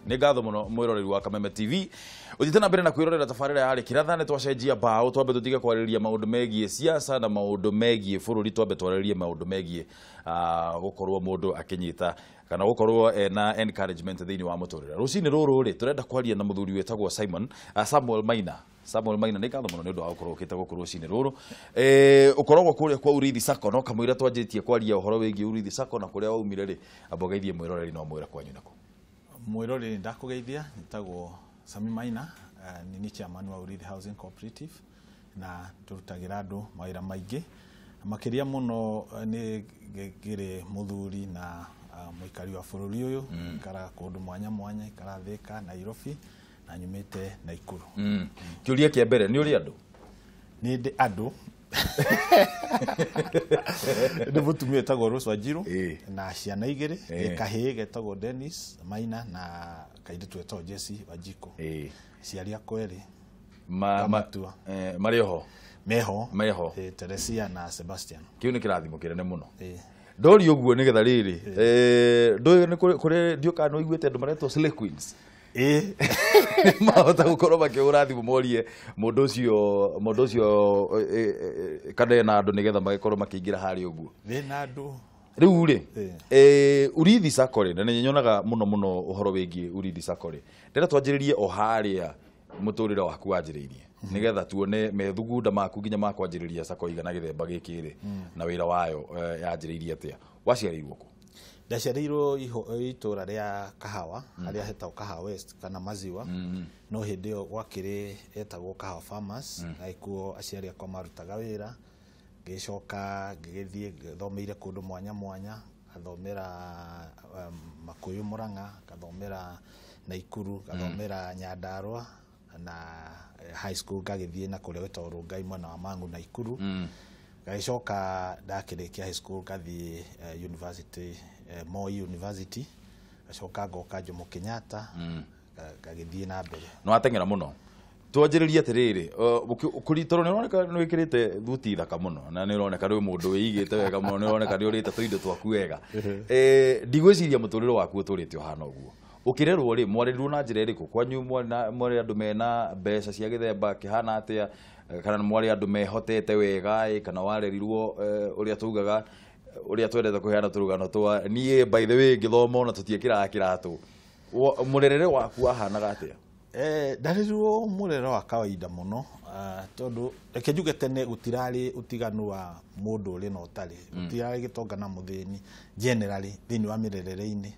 Nĩ ngatho mũno mwĩroreri wa Kameme TV. Ũthiĩte na mbere na kwĩrorera tabarĩra ya Rĩkĩratha. Nĩ twacenjia mbaũ, twambe tũtige kwarĩrĩria maũndũ megiĩ siasa na maũndũ megiĩ bũrũri, twambe twarĩrĩrie maũndũ megiĩ gũkorwo mũndũ akĩnyita kana gũkorwo ena encouragement thĩinĩ wa mũtũrĩre. Rũcinĩ rũrũ rĩ, tũrenda kwaria na mũthuri wĩtagwo Simon Samuel Maina. Samuel Maina, nĩ ngatho mũno nĩ ũndũ wa gũkorwo ũkĩte gũkũ rũcinĩ rũrũ. Ũkoragwo kũrĩa kwa Urithi Sacco, no kamũira twanjĩtie kwaria ũhoro wĩgiĩ Urithi Sacco na kũrĩa waumire rĩ, amba ũgeithie mwĩroreri no mwĩre kwanyu nako. Mwĩroreri, ndakũgeithia. Nĩtagwo Sami Maina, nĩ niĩ chairman wa Urithi Housing Cooperative, na tũrutagĩra andũ mawĩra maingĩ makĩria mũno. Nĩ ngĩrĩ mũthuri na mũikari wa bũrũri ũyũ, ikaraga kũndũ mwanya mwanya, ikaraga Thĩka, Nairobi na nyumĩte Naikuru. Kĩũria kĩa mbere, nĩ ũrĩ andũ? Nĩ ndĩ andũ. Nĩ mũtumia wĩtagwo Rose Wanjiru na ciana igĩrĩ, kahĩĩ getagwo Dennis Maina na kairĩtu getagwo Jesse Wanjikũ. Aciari akwa erĩ Kamatua. Marĩ oho? Meho. Meho. Teresia na Sebastian. Kĩu nĩ kĩrathimo kĩnene mũno. Ndori ũguo nĩgetha rĩrĩ, ndũĩ nĩ kũrĩ ndiũ kana nĩ ũiguĩte andũ maretwo Slay Queens? Ĩĩ. Mahota gũkorwo makĩhũra thimũ morie mũndũ ũcio kana ena andũ nĩgetha magĩkorwo makĩingĩra harĩa ũguo. Wĩna andũ. Rĩu rĩ, Urithi Sacco rĩ, na nĩ nyonaga mũno mũno ũhoro wĩgiĩ Urithi Sacco rĩ, ndĩrenda twanjĩrĩrie o harĩa mũtũrĩre waku wanjĩrĩirie, nĩgetha tuone methugunda maku nginya ma kwanjĩrĩria sacco igana gĩthemba gĩkĩ rĩ, na wĩra wayo yanjĩrĩirie atĩa. Waciarĩirwo kũ? Ndaciarĩirwo itũra rĩa Kahawa, harĩa hetagwo Kahawa West kana Maziwa, no hĩndĩ ĩyo gwakĩrĩ etagwo Kahawa Farmers, na ikuo aciari akwa marutaga wĩra. Ngĩcoka ngĩgĩthiĩ ngĩthomeire kũndũ mwanya mwanya, ngathomera Makuyu Murang'a, ngathomera Naikuru, ngathomera Nyandarua na high school ngagĩthiĩ na kũrĩa gwĩtagwo Rongai mwena wa Mangu Naikuru. Ngagĩcoka ndakĩrĩkia high school ngathiĩ university, Moi University, ngacoka ngoka Jomo Kenyatta, ngagĩthiĩ na mbere. Nĩ wateng'era mũno. Twanjĩrĩrie atĩrĩrĩ, tondũ nĩ ũroneka nĩ wĩkĩrĩte thuti thaka mũno na nĩ ũroneka nĩ mũndũ wĩigĩte wega mũno, nĩ ũroneka nĩ ũrĩte tũindo twaku wega. Ndigwĩciria mũtũrĩre waku ũtũrĩte ũhana ũguo. Ũkĩrerwo rĩ, mwarerirwo na njĩra ĩrĩkũ kwanyu? Mwarĩ andũ mena mbeca cia gĩthemba kĩhana atĩa, kana mwarĩ andũ mehotete wega ĩ, kana warerirwo ũrĩa tugaga, ũrĩa twendete kũheana tũrũgano twa niĩ, by the way, ngĩthoma ona tũtiĩkĩraga kĩratũ? Mũrerere waku wahanaga atĩa? Ndarerirwo mũrere wa kawaida mũno, tondũ reke njuge tene gũtirarĩ ũtiganu wa mũndũ ũrĩ na ũtarĩ, gũtirarĩ gĩtonga na mũthĩni generally thĩinĩ wa mĩrerere-inĩ,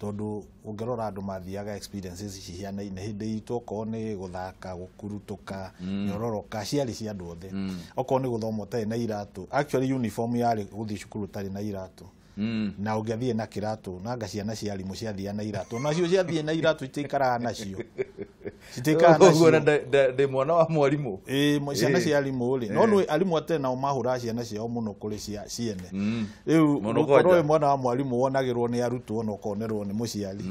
tondũ ũngĩrora andũ mathiaga experiences cihanaine. Hĩndĩ itũ okorwo nĩ gũthaka, gũkurutũka, nyororoka ciarĩ cia andũ othe. Okorwo nĩ gũthoma ũtarĩ na iratũ, actually uniform yarĩ gũthiĩ cukuru ũtarĩ na iratũ, na ũngĩathiĩ na kĩratũ nanga ciana cia arimũ ciathiaga na iratũ, nacio ciathiĩ na iratũ itiikaraga nacio, citiikaraga Ũguo na nacio. ndĩ mwana wa mwarimũ. Ĩĩ, ciana cia arimũ rĩ, no nĩ arimũ atene nao mahũraga ciana ciao mũno kũrĩ cia ciene. Rĩu Mũno gũkorwo kwanja. wĩ mwana wa mwarimũ wonagĩrwo nĩ arutwo na ũkonerwo nĩ mũciari,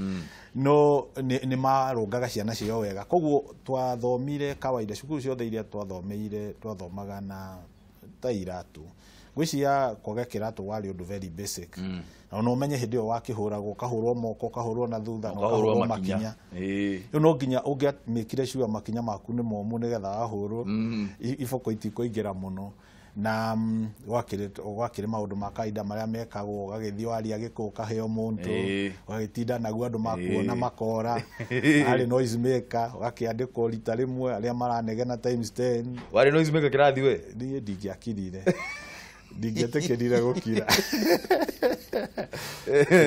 no nĩ marũngaga ciana ciao wega. Koguo twathomire kawaida, cukuru ciothe iria twathomeire twathomaga na ta iratũ. Ngwĩciria kwaga kĩratũ warĩ ũndũ very basic, na no ũmenye hĩndĩ ĩyo wakĩhũragwo, ũkahũrwo moko, ũkahũrwo na thutha na ũkahũrwo ũkahũrwo makinya. Makinya. Rĩu no nginya ũngĩamĩkire sure makinya maku nĩ momũ nĩgetha wahũrwo iboko itikũingĩra mũno. Na gwakĩrĩ maũndũ ma kawaida marĩa mekagwo, ũgagĩthiĩ waria gĩkũ ũkaheo mũntũ, ũgagĩtinda naguo andũ makuona makora arĩ noise maker, ũgakĩandĩkwo rita rĩmwe arĩa maranegena times 10. Warĩ noise maker kĩrathi we? Niĩ ndingĩakirire, ndingĩetĩkĩrire gũkira,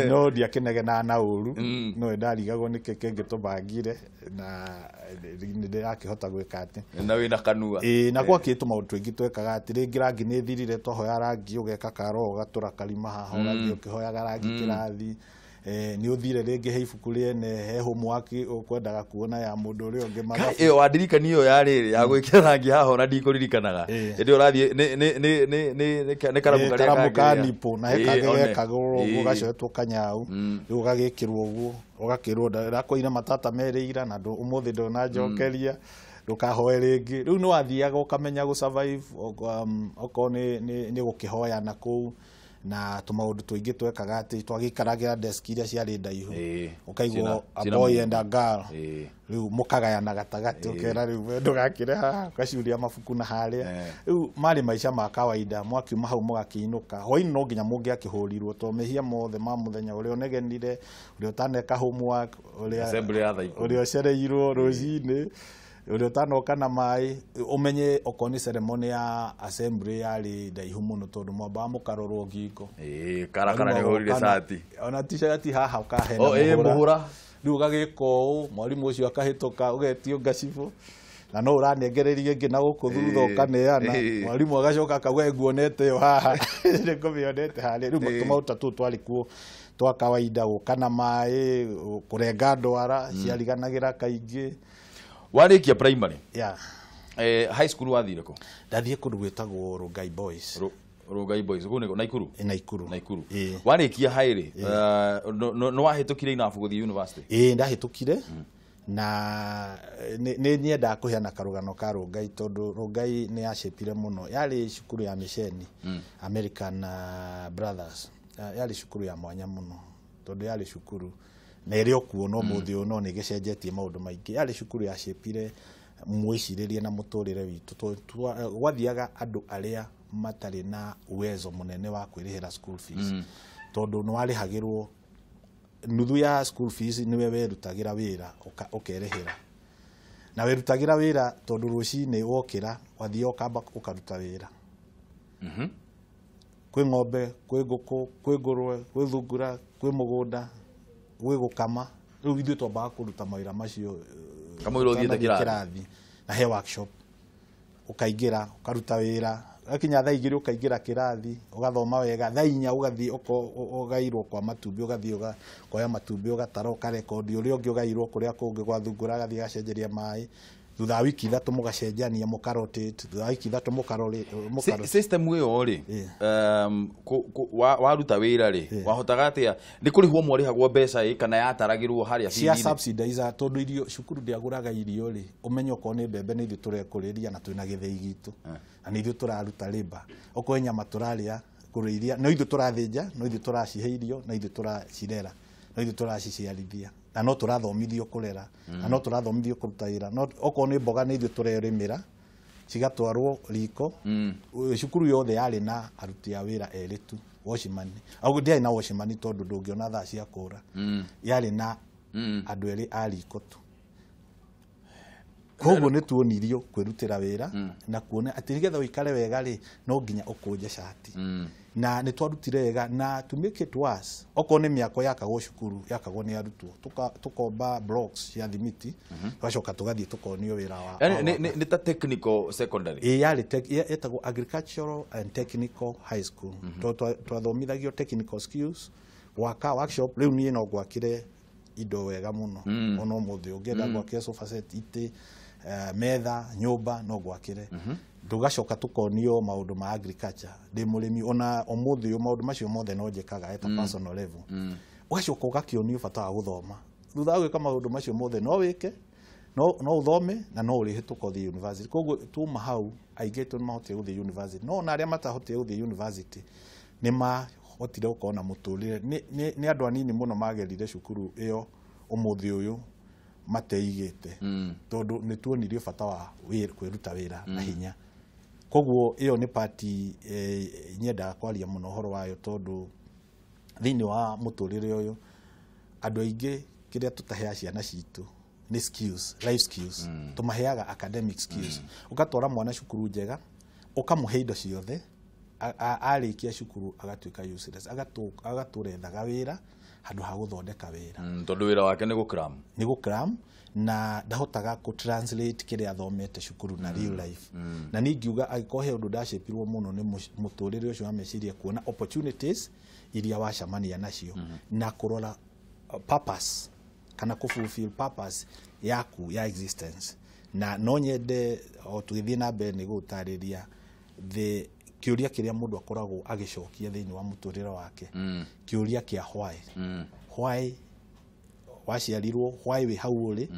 no ndiakĩnegenaga na ũru, no ndarigagwo nĩkĩ kĩngĩtũbangire na nĩ ndĩrakĩhota gwĩka atĩ na wĩna kanua. Ĩĩ, na gwakĩ tũmaũndũ tũingĩ twekaga atĩ rĩngĩ rangi nĩ thirire, twahoya rangi, ũgeka karo ũgatũra karima haha, ũgathiĩ ũkĩhoyaga rangi kĩrathi. Nĩ ũthire rĩngĩ he ibuku rĩene he homework ũkwendaga kuona ya mũndũ ũrĩa ũngĩ mathabu. Ĩyo wandirikania ĩyo ya rĩrĩ ya gwĩkĩra rangi haha, ona ndikũririkanaga. Hĩndĩ ĩyo ũrathiĩ nĩ karamu karĩa karamu ka kangĩ. nipo na he kangĩ one. gekagwo ũguo gacoetwo kanyau, rĩu ũgagĩkĩrwo ũguo, ũgakĩrwo ndakoire matata merĩ ira na ũmũthĩ ndũnanjokeria, ndũkahoe rĩngĩ. Rĩu nĩ wathiaga ũkamenya gũ survive, okorwo nĩ gũkĩhoyana kũu. Na tũmaũndũ tũingĩ twekaga atĩ twagĩikaragĩra desk iria ciarĩ ndaihu, ũkaigwo a boy and a girl, rĩu mũkagayana gatagatĩ, ũkera rĩu we ndũgakĩre haha, ũgacuria mabuku na harĩa. Rĩu marĩ maica ma kawaida, mwakiuma hau mũgakĩinũka hwainĩ, no nginya mũngĩakĩhũrirwo to mehia mothe ma mũthenya, ũrĩa ũnegenire, ũrĩa ũtaneka homework, ũrĩa ũcereirwo rũcinĩ, ũrĩa ũtanoka na maĩ. Ũmenye okorwo nĩ ceremony ya assembly yarĩ ndaihu mũno, tondũ mwambaga mũkarorwo ngingo, karakara nĩ ũhũrire cati, ona t-shirt haha ũkahena mũhũra, rĩu ũgagĩka ũũ, mwarimũ ũcio akahĩtũka, ũgetio ngacibũ, na no ũranengereria ĩngĩ na gũkũ thutha ũkaneana, mwarimũ agacoka akauga nguonete ĩyo haha, nĩngũmĩonete harĩa. Rĩu tũmaũta tũu twarĩ kuo twa kawaida, gũka na maĩ, kũrenga ndwara ciariganagĩra kaingĩ. Warĩkia primary, yeah. High school wathire kũ? Ndathiĩ kũndũ gwĩtagwo Rongai Boys. Rongai Boys kũu nĩko Naikuru? Naikuru. Naikuru. Warĩkia high rĩ, nĩ wahĩtũkire enough gũthiĩ university? Ĩĩ, ndahĩtũkire. Na nĩ nyendaga kũheana karũgano ka Rongai, tondũ Rongai nĩ yacĩpire mũno. Yarĩ cukuru ya mĩceni, American Brothers. Yarĩ cukuru ya mwanya mũno, tondũ yarĩ cukuru na ĩrĩ o kuo no mũthĩ ũyũ, no nĩ ĩgĩcenjetie maũndũ maingĩ. Yarĩ cukuru yacĩpire mwĩcirĩrie na mũtũrĩre witũ. Gwathiaga andũ arĩa matarĩ na uwezo mũnene wa kwĩrĩhĩra school fees, tondũ nĩ warĩhagĩrwo nuthu ya school fees, nĩwe werutagĩra wĩra ũkerĩhĩra, na werutagĩra wĩra tondũ rũcinĩ wokĩra wathiĩ ũkamba ũkaruta wĩra. Kwĩ ng'ombe, kwĩ ngũkũ, kwĩ ngũrwe, kwĩ thungura, kwĩ mũgũnda, gwĩ gũkama. Rĩu ithuĩ twambaga kũruta mawĩra macio kamũira ũthiĩte kĩrathi, na he workshop ũkaingĩra ũkaruta wĩra, gakinya thaa 2 ũkaingĩra kĩrathi ũgathoma wega, thaa 4 ũgathiĩ ũgairwo kwa matumbĩ, ũgathiĩ ũkoya matumbĩ ũgatara ũkarekondi, ũrĩa ũngĩ ũgairwo kũrĩa kũngĩ gwa thungura agathiĩ agacenjeria maĩ. Thutha wa wiki 3 mũgacenjania, mũkarotate, thutha wa wiki 3 mũkarotate. System ĩyo rĩ, waruta wĩra rĩ, wahotaga atĩa? Nĩ kũrĩhwo mwarĩhagwo mbeca ĩ kana yataragĩrwo harĩa cia subsidizer, tondũ irio cukuru ndĩagũraga irio rĩ, ũmenye okorwo nĩ mbembe nĩ ithuĩ tũrekũrĩria na twĩna gĩthĩi gitũ, na nĩ ithuĩ tũraruta labor, okorwo nyama tũrarĩa kũrĩithia no ithuĩ tũrathĩnja, no ithuĩ tũracihe irio, no ithuĩ tũracirera, no ithuĩ tũraciciarithia, na no tũrathomithio kũrera, na no tũrathomithio kũruta wĩra. No okorwo nĩ mboga nĩ ithuĩ tũrerĩmĩra cigatwarwo riko. Cukuru yothe yarĩ na aruti a wĩra erĩ tu, watchman. Au ndiarĩ na watchman tondũ ndũngĩona thaa cia kũra. Yarĩ na andũ erĩ a riko tu. Koguo nĩ tuonirio kwĩrutĩra wĩra na kuona atĩ nĩgetha ũikare wega rĩ, no nginya ũkũnje cati. Na nĩ twarutire wega, na to make it worse, okorwo nĩ mĩako yakagwo cukuru, yakagwo nĩ arutwo, tũkomba blocks cia thimiti, tũgacoka tũgathiĩ tũkonio wĩra wa nĩ ta technical secondary. Ĩ, yarĩ ĩtagwo Agricultural and Technical High School. Twathomithagio technical skills, gwaka workshop. Rĩu niĩ no gwakire indo wega mũno, ona ũmũthĩ ũngĩenda gwakĩre sofa set, itĩ, metha, nyũmba, no gwakĩre. Tũgacoka tũkonio maũndũ ma agriculture. Ndĩ mũrĩmi ona ũmũthĩ ũyũ, maũndũ macio mothe no njĩkaga at a personal level. Ũgacoka ũgakĩonio bata wa gũthoma. Thutha wa gwĩka maũndũ macio mothe, no wĩke, no ũthome na no ũrĩhĩtũka ũthiĩ university. Koguo tuma hau aingĩ aitũ nĩ mahotire gũthiĩ university, no ona arĩa matahotire gũthiĩ university nĩ mahotire gũkorwo na mũtũrĩre. Nĩ andũ anini mũno magerire cukuru ĩyo ũmũthĩ ũyũ mateigĩte, tondũ nĩ tuonirio bata wa kwĩruta wĩra na hinya. Koguo ĩyo nĩ pati nyendaga kwaria mũno ũhoro wayo, tondũ thĩinĩ wa mũtũrĩre ũyũ andũ aingĩ kĩrĩa tũtaheaga ciana citũ nĩ skills, life skills. Tũmaheaga academic skills. Ũgatwara mwana cukuru njega, ũkamũhe indo ciothe, arĩkia cukuru agatuĩka useless, agatũrethaga wĩra handũ ha gũthondeka wĩra. Tondũ wĩra wake nĩ gũcram. Nĩ gũcram, na ndahotaga kũ translate kĩrĩa athomete cukuru na real life. Na niĩ ngiuga angĩkorwo he ũndũ ndacĩpirwo mũno nĩ mũtũrĩre ũcio wa meciria, kuona opportunities iria wacemania nacio, na kũrora purpose kana kũ fulfill purpose yaku ya existence. Na no nyende o tũgĩthiĩ na mbere nĩ gũtarĩria the kĩũria kĩrĩa mũndũ akoragwo agĩcokia thĩinĩ wa mũtũrĩre wake, kĩũria kĩa why. Why waciarirwo, why wĩ hau ũrĩ,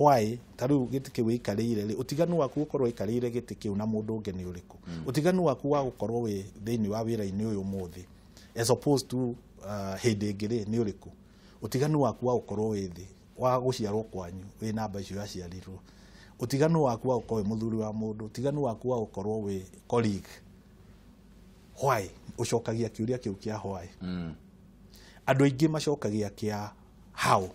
why ta rĩu gĩtĩ kĩu wĩikarĩire rĩ, ũtiganu waku gũkorwo wĩikarĩire gĩtĩ kĩu na mũndũ ũngĩ nĩ ũrĩkũ, ũtiganu waku wa gũkorwo wĩ thĩinĩ wa wĩra-inĩ ũyũ ũmũthĩ As opposed to hĩndĩ ĩngĩ rĩ, nĩ ũrĩkũ ũtiganu waku wa gũkorwo wĩ thĩ wa gũciarwo kwanyu wĩ namba icio yaciarirwo, ũtiganu waku wa gũkorwo wĩ mũthuri wa mũndũ, ũtiganu waku wa gũkorwo wĩ colleague? Why ũcokagia kĩũria kĩu kĩa why? Andũ aingĩ macokagia kĩa how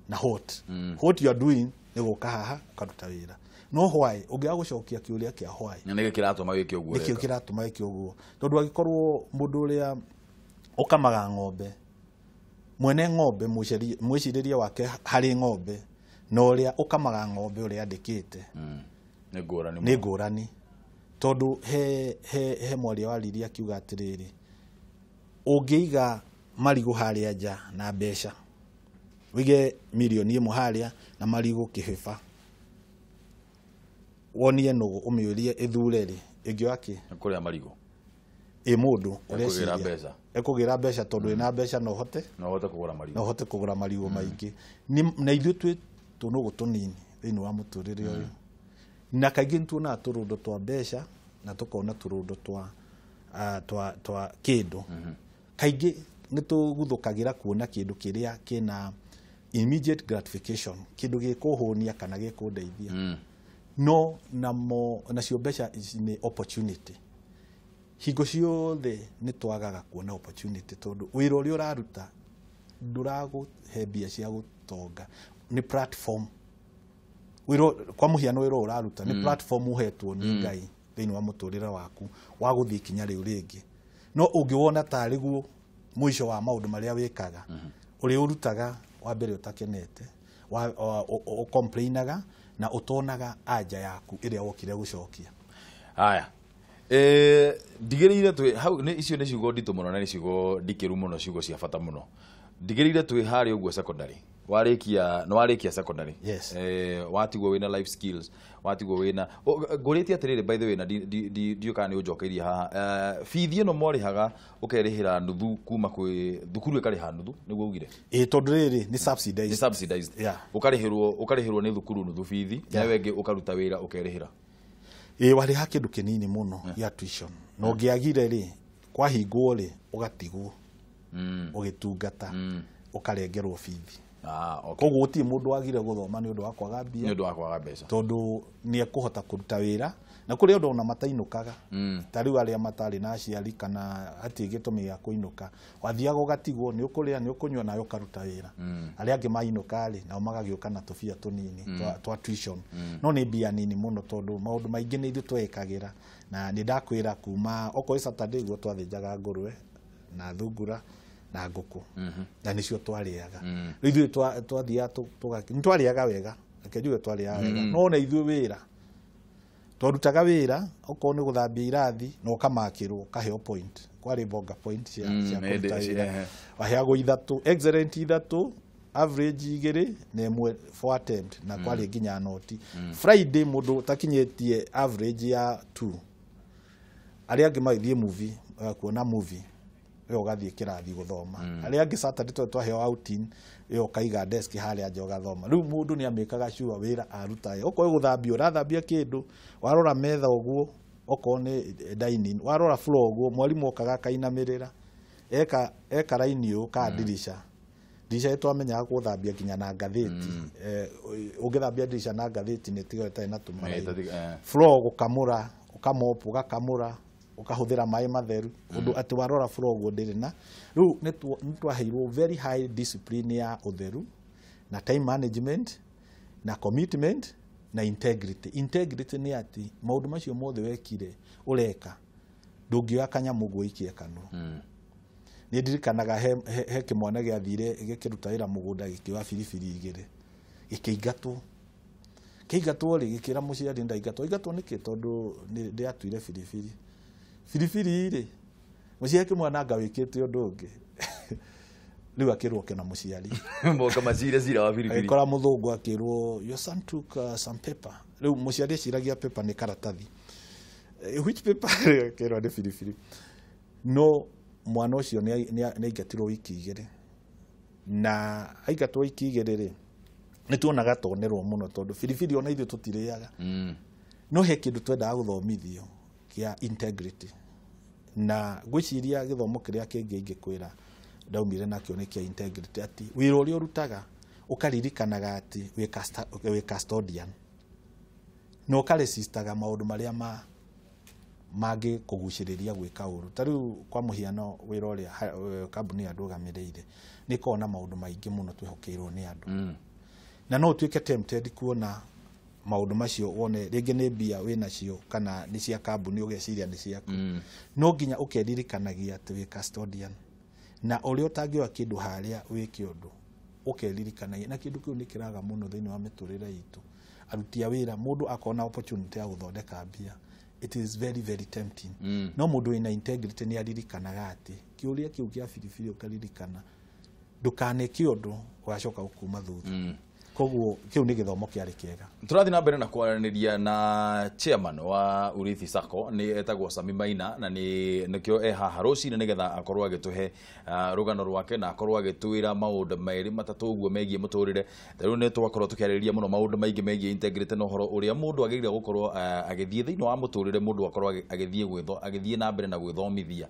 na what. What you are doing nĩ gũka haha ũkaruta wĩra, no why, ũngĩaga gũcokia kĩũria kĩa why. Na nĩkĩ kĩratũma wĩke ũguo? Nĩkĩo ũreka? Kĩratũma wĩke ũguo, tondũ angĩkorwo mũndũ ũrĩa ũkamaga ng'ombe, mwene ng'ombe, mwĩcirĩrie wake harĩ ng'ombe na ũrĩa ũkamaga ng'ombe ũrĩa andĩkĩte Nĩ ngũrani nĩ mũno. Ngũrani, tondũ he mwaria waririe akiuga atĩrĩrĩ, ũngĩiga marigũ harĩa nja na mbeca, wĩige 1 million harĩa na marigũ kĩhĩba, wonie nũgũ ũmĩũrie ĩthure rĩ, ĩngĩoya kĩ? Nĩ kũrĩa marigũ. Ĩ mũndũ Ekũgĩra ũreciria mbeca. Ekũgĩra mbeca tondũ ĩna mbeca no hote No ũhote kũgũra marigũ. No hote kũgũra marigũ maingĩ. Na ithuĩ twĩ tũnũgũ tũnini thĩinĩ wa mũtũrĩre ũyũ, na kaingĩ nĩ tuonaga tũrũndo twa mbeca na tũkona tũrũndo twa kĩndũ. Kaingĩ nĩ tũguthũkagĩra kuona kĩndũ kĩrĩa kĩna immediate gratification, kĩndũ gĩkũhũnia kana gĩkũndeithia. No namo nacio mbeca ici nĩ opportunity. Hingo ciothe nĩ twagaga kuona opportunity, tondũ wĩra ũrĩa ũraruta ndũragũhe mbia cia gũtonga, nĩ platform. Wĩra, kwa mũhiano, wĩra ũyũ ũraruta nĩ platform ũhetwo nĩ Ngai thĩinĩ wa mũtũrĩre waku wa gũthiĩ ikinya rĩu rĩngĩ, no ũngĩwona tarĩ guo mũico wa maũndũ marĩa wĩkaga, ũrĩa ũrutaga wa mbere ũtakenete, ũcomplainaga na ũtonaga anja yaku ĩrĩa wokire gũcokia. Haya, ndigĩrĩire twĩ hau nĩ icio nĩ ciugo nditũ mũno na nĩ ciugo ndikĩru mũno, ciugo cia bata mũno. Ndigĩrĩire twĩ harĩa ũguo secondary, warĩkia, nĩ warĩkia secondary? Yes. Watigwo wĩna life skills, watigwo wĩna ngũrĩtie atĩrĩrĩ, by the way, na ndiũĩ kana nĩ ũnjokeirie haha, bithi ĩno mwarĩhaga, ũkerĩhĩra nuthu kuma kwĩ thukuru, ĩkarĩha nuthu, nĩguo ugire? Ĩ, tondũ rĩrĩ nĩ Nĩ subsidized. Subsidized. Yeah. Ũkarĩhĩrwo nĩ thukuru nuthu bithi, nawe ĩngĩ ũkaruta wĩra ũkerĩhĩra. Ĩ, warĩha kĩndũ kĩnini mũno gĩa tuition, na ũngĩagire rĩ, kwahingwo rĩ, ũgatigwo ũgĩtungata, ũkarengerwo bithi. Ah, okay. Koguo gũtirĩ mũndũ wagire gũthoma nĩ ũndũ wa kwaga mbia. Nĩ ũndũ wa kwaga mbeca. Tondũ nĩ ekũhota kũruta wĩra, na kũrĩ andũ ona matainũkaga, ta rĩu arĩa matarĩ na aciari kana hatirĩ gĩtũmi gĩa kũinũka, wathiaga ũgatigwo, nĩ ũkũrĩa, nĩ ũkũnyua, nawe ũkaruta wĩra. Arĩa angĩ mainũka rĩ, nao magagĩũka na tũbia tũnini twa tuition, no nĩ mbia nini mũno, tondũ maũndũ maingĩ nĩ ithuĩ twekagĩra. Na nĩ ndakwĩra, kuma okorwo Saturday guo twathĩnjaga ngũrwe na thungura na ngũkũ, na nĩcio twarĩaga. Rĩu ithuĩ twathiaga nĩ twarĩaga wega, reke njuge twarĩaga wega, no ona ithuĩ wĩra twarutaga wĩra, okorwo nĩ gũthambia irathi na ũkamakĩrwo, ũkaheo point, kwarĩ bonga point cia kũruta wĩra. Waheagwo 3, excellent 3, average 2, na 1 for attempt, na kwarĩ nginya noti. Friday mũndũ ũtakinyĩtie average ya 2, arĩa angĩ magĩthiĩ movie, kuona movie, we ũgathiĩ kĩrathi gũthoma. Arĩa angĩ Saturday tondũ twaheo outing, we ũkaiga desk harĩa nja ũgathoma. Rĩu mũndũ nĩ amĩkaga sure wĩra aruta wega. Okorwo gũthambia ũrathambia kĩndũ, warora metha ũguo, okorwo nĩ dining, warora floor ũguo, mwarimũ okaga akainamĩrĩra, eka raini ũũ ka ndirisha. Ndirisha nĩ twamenyaga gũthambia nginya na ngathĩti. Ũngĩthambia ndirisha na ngathĩti nĩ tiga ĩtarĩ na tũmaraini. Floor gũkamũra, ũkamop, ũgakamũra, ũkahũthĩra maĩ matheru, ũndũ atĩ warora floor ũguo ndĩrĩ na. Rĩu nĩ twaheirwo very high discipline ya ũtheru na time management na commitment na integrity. Integrity nĩ atĩ maũndũ macio mothe wekire ũreka, ndũngĩoya kanyamũ ũguo kanua. Nĩ ndirikanaga he kĩmwana gĩathire gĩkĩruta wĩra mũgũnda, gĩkĩoya biribiri 2, gĩkĩingatwo. Kĩingatwo rĩ, gĩkĩra mũciari, "Ndaingatwo." "Ingatwo nĩkĩ?" "Tondũ nĩ ndĩatuire biribiri." Biribiri rĩ, mũciari akĩmwana, "Anga wĩkĩte ũndũ ũngĩ." Rĩu akĩrwo oke na mũciari. Moka macire cira wa biribiri. Agĩkora mũthũngũ, akĩrwo, "Your son took some paper." Rĩu mũciari eciragia paper nĩ karatathi. "Which paper?" Akĩrwo nĩ biribiri. No mwana ũcio nĩ aingatirwo wiki 2, na aingatwo wiki 2 rĩ, nĩ tuonaga tonerwo mũno, tondũ biribiri ona ithuĩ tũtirĩaga. No he kĩndũ twendaga gũthomithio kĩa integrity. Na ngwĩciria gĩthomo kĩrĩa kĩngĩ ingĩkwĩra ndaumire nakĩo nĩ kĩa integrity, atĩ wĩra ũrĩa ũrutaga ũkaririkanaga atĩ wĩ custodian na ũkaresistaga maũndũ marĩa mangĩkũgucĩrĩria gwĩka ũru. Ta rĩu kwa mũhiano wĩra ũrĩa kambuni ĩrĩa ndũgamĩrĩire nĩ ĩkoragwo na maũndũ maingĩ mũno twĩhokeirwo nĩ andũ. Na no ũtuĩke tempted kuona maũndũ macio wone rĩngĩ nĩ mbia wĩnacio kana nĩ cia kambuni ũgeciria nĩ ciaku. No nginya ũkeririkanagia atĩ wĩ custodian na ũrĩa ũtangĩoya kĩndũ harĩa wĩke ũndũ ũkeririkanagia, na kĩndũ kĩu nĩ kĩraga mũno thĩinĩ wa mĩtũrĩre itũ. Aruti a wĩra mũndũ akona opportunity ya gũthondeka mbia, it is very very tempting. No mũndũ wĩna integrity nĩ aririkanaga atĩ kĩũria kĩu kĩa biribiri ũkaririkana ndũkaneke ũndũ ũgacoka gũkuma thutha. Koguo kĩu nĩ gĩthomo kĩarĩ kĩega. Tũrathiĩ na mbere na kwaranĩria na chairman wa Urithi Sacco nĩ etagwo Sami Maina, na nĩ nĩkĩo e haha rũcinĩ nĩgetha akorwo agĩtũhe rũgano rwake na akorwo agĩtwĩra maũndũ merĩ matatũ ũguo megiĩ mũtũrĩre. Ta rĩu nĩ twakorwo tũkĩarĩrĩria mũno maũndũ maingĩ megiĩ integrity na ũhoro ũrĩa mũndũ agĩrĩire gũkorwo agĩthiĩ thĩinĩ wa mũtũrĩre, mũndũ akorwo agĩthiĩ agĩthiĩ na mbere na gwĩthomithia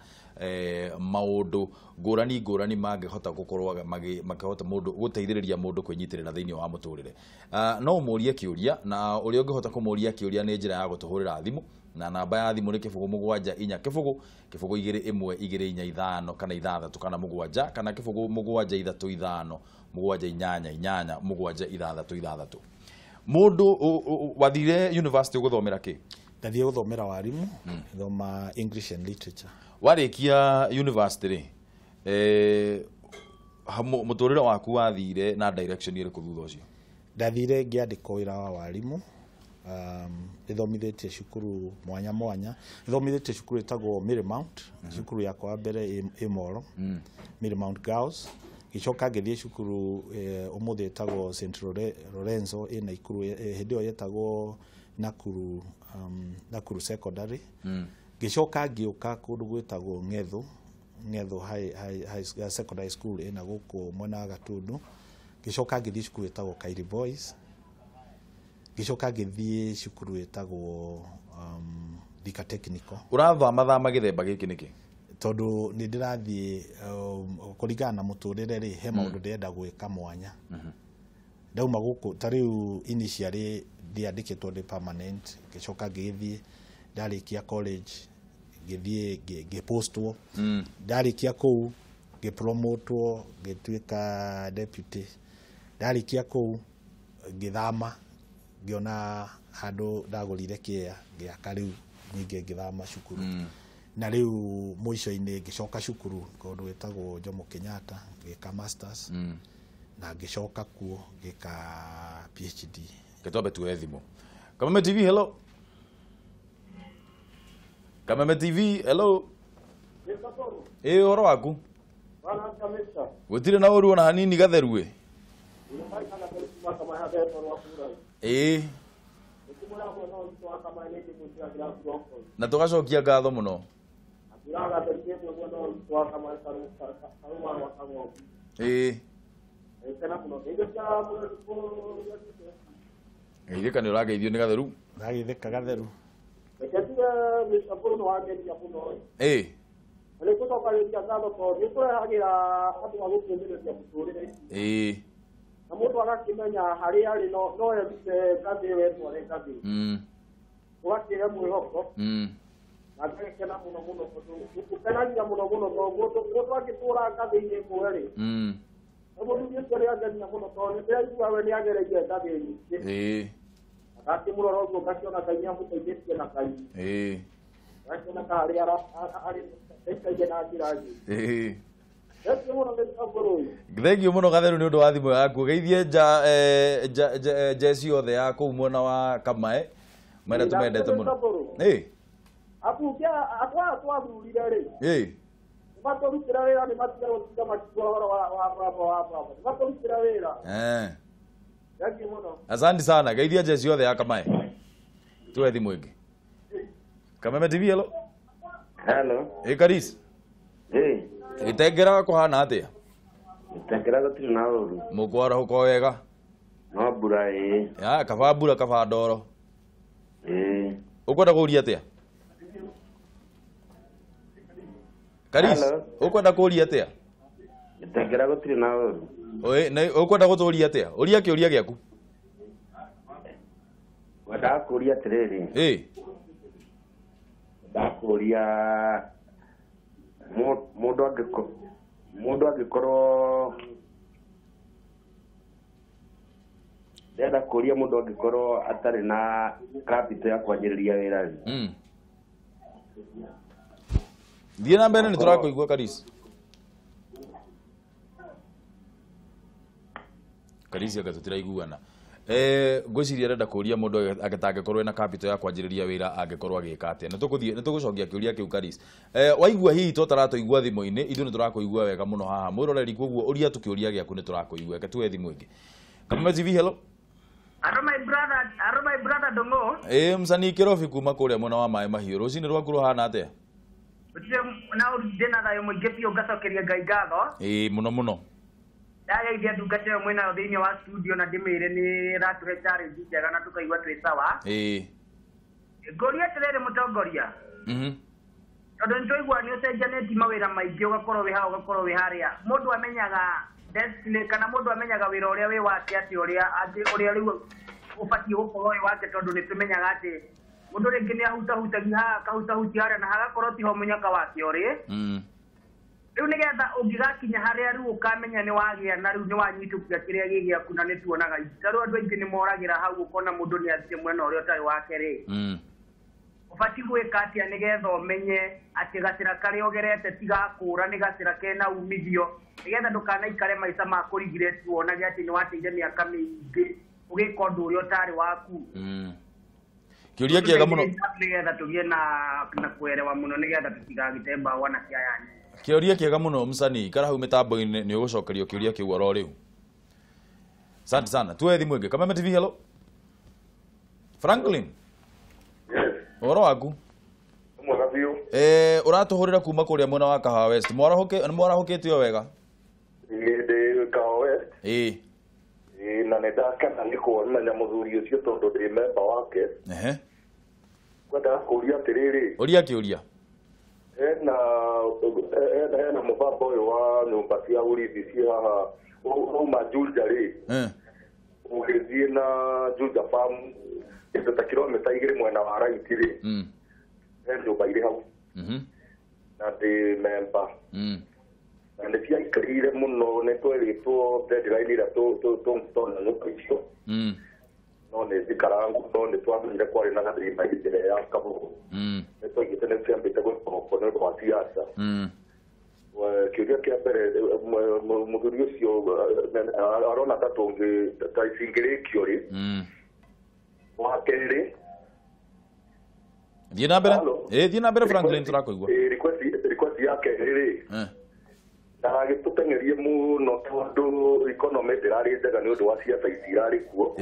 maũndũ ngũrani ngũrani mangĩhota gũkorwo makĩhota mũndũ gũteithĩrĩria mũndũ kwĩnyitĩrĩra thĩinĩ wa mũtũrĩre. No ũmũrie kĩũria, na ũrĩa ũngĩhota kũmũria kĩũria nĩ njĩra ya gũtũhũrĩra thimũ, na namba ya thimũ nĩ 0 7 4 0 0 2 1 2 4 5 kana 6 kana 7 kana 0 7 3 5 7 8 8 7 6 6. Mũndũ wathire university gũthomera kĩ? Ndathire gũthomera warimu, thoma English and Literature. Warĩkia university rĩ, mũtũrĩre waku wathire na direction ĩrĩkũ thutha ũcio? Ndathire ngĩandĩkwo wĩra wa warimu. Ithomithĩtie cukuru mwanya mwanya, ithomithĩtie cukuru ĩtagwo Marymount, cukuru yakwa ya mbere ĩ Molo, Marymount Girls. Ngĩcoka ngĩthiĩ cukuru ũmũthĩ ĩtagwo St Lorenzo ĩ Naikuru, hĩndĩ ĩyo yetagwo Nakuru, Nakuru Secondary. Ngĩcoka ngĩũka kũndũ gwĩtagwo Ng'etho, Ng'etho High Secondary School ĩna gũkũ mwena wa Gatundu. Ngĩcoka ngĩthiĩ cukuru ĩtagwo Kairi Boys. Ngĩcoka ngĩthiĩ cukuru ĩtagwo Thika Technical. Ũrathama thama gĩthemba gĩkĩ nĩkĩ? Tondũ nĩ ndĩrathiĩ kũringana na mũtũrĩre rĩ, he maũndũ ndĩrenda gwĩka mwanya. Ndauma gũkũ ta rĩu initially ndiandĩkĩtwo ndĩ permanent, ngĩcoka ngĩgĩthiĩ ndarĩkia college ngĩthiĩ ngĩpostwo, ndarĩkia kũu ngĩpromotwo ngĩtuĩka deputy, ndarĩkia kũu ngĩthama ngĩona handũ ndagũrire kĩea ngĩaka rĩu ningĩ ngĩthama cukuru. Na rĩu mũico-inĩ ngĩcoka cukuru kũndũ gwĩtagwo Jomo Kenyatta ngĩka masters, na ngĩcoka kuo ngĩka PhD. Gĩtwambe tuoe thimũ. Kameme TV, hello. Kameme TV, hello. Ĩ ũhoro waku? Gũtirĩ na ũru ona hanini gatheru ĩ. Ĩ na tũgacokia ngatho mũno. Ĩ geithĩka nĩ ũrageithio nĩ gatheru. Ndageithĩka gatheru. Ĩ ĩ na mũndũ agakĩmenya harĩa arĩ no erute ngathĩ ĩyo etware ngathĩ, ũgakĩhe mwĩhoko na ngagĩkena mũno mũno tondũ ũkenagia mũno mũno tondũ mũndũ angĩtũra ngathĩ-inĩ ĩmwe rĩ, mũthuri ũcio nĩ angenia mũno tondũ nĩ ndĩraigua we nĩ agereire ngathĩ nyingĩ. Ngakĩmũrora ũguo ngakĩona Ngai nĩ amũteithĩtie na Ngai, ngakĩona ka harĩa arĩ aikaire na njĩra njega. Thengio mũno gatheru nĩ ũndũ wa thimũ yaku. Geithie njeci yothe ya kũu mwena wa Kamae marĩa tũmendete mũno. Ĩ ambunge aya twathurire rĩ, ĩ nĩmatũrutĩra wĩra, nĩmatiga gũtinda makiuga ũhoro wa baba wa baba, nĩmatũrutĩra wĩra. Thengio mũno. Asante sana. Geithia njeci yothe ya Kamae. Tuoe thimũ ĩngĩ. Kameme TV, hello. Hello. Ĩ Karis. Ĩ Gĩtengera kũhana atĩa? Gĩtengera gũtirĩ na ũru. Mũkwarahũka wega? No mbura ĩ. Ya, kaba mbura kaba ndoro. Ĩ. Ũkwenda kũũria atĩa? Karis, ukwenda kũũria atĩa? Gĩtengera gũtirĩ na ũru. Oi, na ukwenda gũtũũria atĩa? Ũria kĩũria gĩaku. Ngwendaga kũũria atĩrĩrĩ. Ndakũũria mũndũ angĩkorwo ndĩrenda kũũria mũndũ angĩkorwo atarĩ na capital ya kwanjĩrĩria wĩra rĩ. Thiĩ na mbere nĩ tũrakũigua Karis. Karis anga tũtiraiguana. Ngwĩciria arenda kũũria mũndũ atangĩkorwo ena capital ya kwanjĩrĩria wĩra angĩkorwo agĩka atĩa. Nĩ tũgũcokia kĩũria kĩu Karis. Waigua hihi to taratũigua thimũ-inĩ, ithuĩ nĩ tũrakũigua wega mũno haha. Mwĩroreri koguo ũria tu kĩũria gĩaku nĩ tũrakũigua. Reke tuoe thimũ ĩngĩ. Kameme TV, hello. Aro my brother Dongo. Msanii Kirobi kuma kũrĩa mwena wa Maĩ Mahiũ. Rũcinĩ rwaku rũhana atĩa? Gũtirĩ na ndĩna thayũ mũingĩ biũ ngacokeria Ngai ngatho. Mũno mũno. Ndageithia ndungata ĩyo mwĩnayo thĩinĩ wa studio na ndĩmĩre nĩ ĩratũhe challenge njega na tũkaigua twĩ sawa. Ngũria atĩrĩrĩ mũtongoria. Tondũ nĩtwaigua nĩ ũcenjanĩtie mawĩra maingĩ ũgakorwo wĩ haha ũgakorwo wĩ harĩa. Mũndũ amenyaga destiny kana mũndũ amenyaga wĩra ũrĩa wĩ wake atĩ ũrĩa rĩu ũbatiĩ gũkorwo wĩ wake tondũ nĩtũmenyaga atĩ mũndũ rĩngĩ nĩ ahutahutagia haha akahutahutia harĩa na hagakorwo tiho mũnyaka wake ũrĩ. Rĩu nĩgetha ũngĩgakinya harĩa rĩu ũkamenya nĩ wagĩa na rĩu nĩ wanyitũkia kĩrĩa gĩ gĩaku na nĩ tuonaga ta rĩu andũ aingĩ nĩ moragĩra hau ũkona mũndũ nĩ athiĩ mwena ũrĩa ũtarĩ wake rĩ. Ũbatiĩ gwĩka atĩa nĩgetha ũmenye atĩ gacĩra karĩa ũgerete ti gakũra nĩ gacĩra kena umithio nĩgetha ndũkanaikare maica ma kũrigireti wonage atĩ nĩ wateire mĩaka mĩingĩ ũgĩka ũndũ ũrĩa ũtarĩ waku. Kĩũria kĩega mũno nĩgetha tũgĩe na kuelewa mũno nĩgetha tũtigagĩte mbaũ na kĩayani. Kĩũria kĩega mũno msanii, ikara hau mĩtambo-inĩ nĩ ũgũcokerio kĩũria kĩu oro rĩu. Asante sana. Tuoe thimũ ĩngĩ. Kameme TV, hello. Franklin. Yes. Ũhoro waku? Mwega biũ. Ũratũhũrĩra kuma kũrĩa mwena wa Kahawa West. Nĩ mwarahũkĩte o wega? Ndĩ Kahawa West. Na nĩ ndakena nĩ kuonania mũthuri ũcio tondũ ndĩ memba wake. Ngwendaga kũũria atĩrĩrĩ. Ũria kĩũria. Hena mũbango ũyũ wa nyũmba cia ũrĩithi ciĩ haha wauma Juja rĩ. Ũgĩthiĩ na Juja Farm kĩndũ ta kilomita 2 mwena wa right rĩ. He nyũmba irĩ hau. Na ndĩ memba. Na nĩ ciaikarire mũno nĩ twerĩtwo deadline ĩrĩa tũngĩtonya nyũmba icio. No nĩ njikarangu no nĩ twamenyire kwarĩ na gathĩna hĩndĩ ĩrĩa ya Kabogo. Nĩ twaigĩte nĩ ciambĩte gwĩkwo nĩ ũndũ wa siasa. Kĩũria kĩa mbere mũthuri ũcio arona ta tũngĩ ta cingĩrĩkio rĩ. Wa kerĩ. Thiĩ na mbere. Thiĩ na mbere Franklin tũrakũigua. Request ya kerĩ rĩ. Ndagagĩtũteng'erie mũno tondũ economy ndĩrarĩ njega nĩ ũndũ wa siasa ici irarĩ kuo.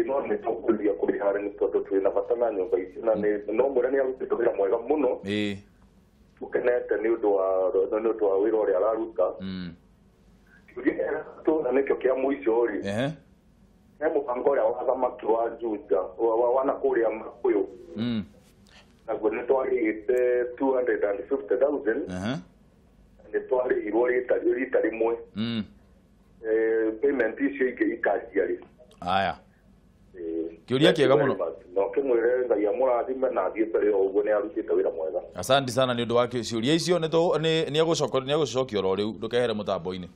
No nĩ tũkũria kũrĩha nĩ tondũ twĩna bata na nyũmba ici na no mwĩre nĩ arutĩte wĩra mwega mũno. Tũkenete nĩ ũndũ wa wĩra ũrĩa araruta. Kĩũria kĩa gatatũ na nĩkĩo kĩa mũico rĩ. He mũbango ũrĩa wa thamaki wa Juja wa na kũrĩa Makũyũ. Naguo nĩ twarĩhĩte 250,000. Nĩ twarĩhirwo rita rĩmwe. Payment icio ingĩ ikanjia rĩ. Aya. Kĩũria kĩega mũno. No kĩmwĩre Ngai amũrathime na athiĩ mbere o ũguo nĩ arutĩte wĩra mwega. Asante sana nĩ ũndũ wa ciũria icio nĩ egũcokia oro rĩu ndũkehere mũtambo-inĩ.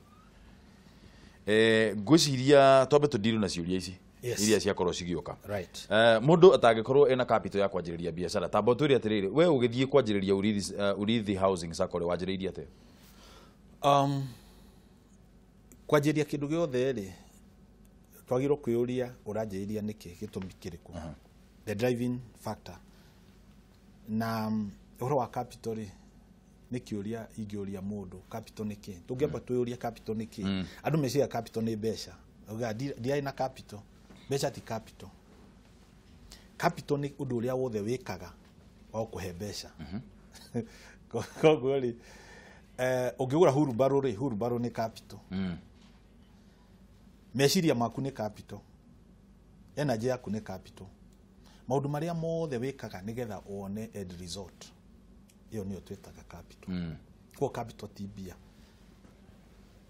Ngwĩciria twambe tũndiru na ciũria ici. Iria ciakorwo cigĩũka. Mũndũ atangĩkorwo ena capital ya kwanjĩrĩria biacara tamba ũtwĩre atĩrĩrĩ we ũgĩthiĩ kwanjĩrĩria Urithi Housing Sacco rĩ wanjĩrĩirie atĩa? Kwanjĩrĩria kĩndũ gĩothe rĩ twagĩrĩirwo kwĩyũria ũranjĩrĩria nĩkĩ gĩtũmi kĩrĩkũ. The driving factor. Na ũhoro wa capital rĩ nĩ kĩũria ingĩũria mũndũ capital nĩ kĩ. Tũngĩamba twĩyũrie capital nĩ kĩ. Andũ meciria capital nĩ mbeca. Ugaga ndiarĩ na capital. Mbeca ti capital. Capital nĩ ũndũ ũrĩa wothe wĩkaga wa gũkũhe mbeca. Koguo rĩ ũngĩgũra hurumbarũ rĩ, hurumbarũ nĩ capital. Meciria maku nĩ capital. Energy yaku nĩ capital. Maũndũ marĩa mothe wĩkaga nĩgetha wone end result. Ĩyo nĩyo twĩtaga capital. Koguo capital ti mbia.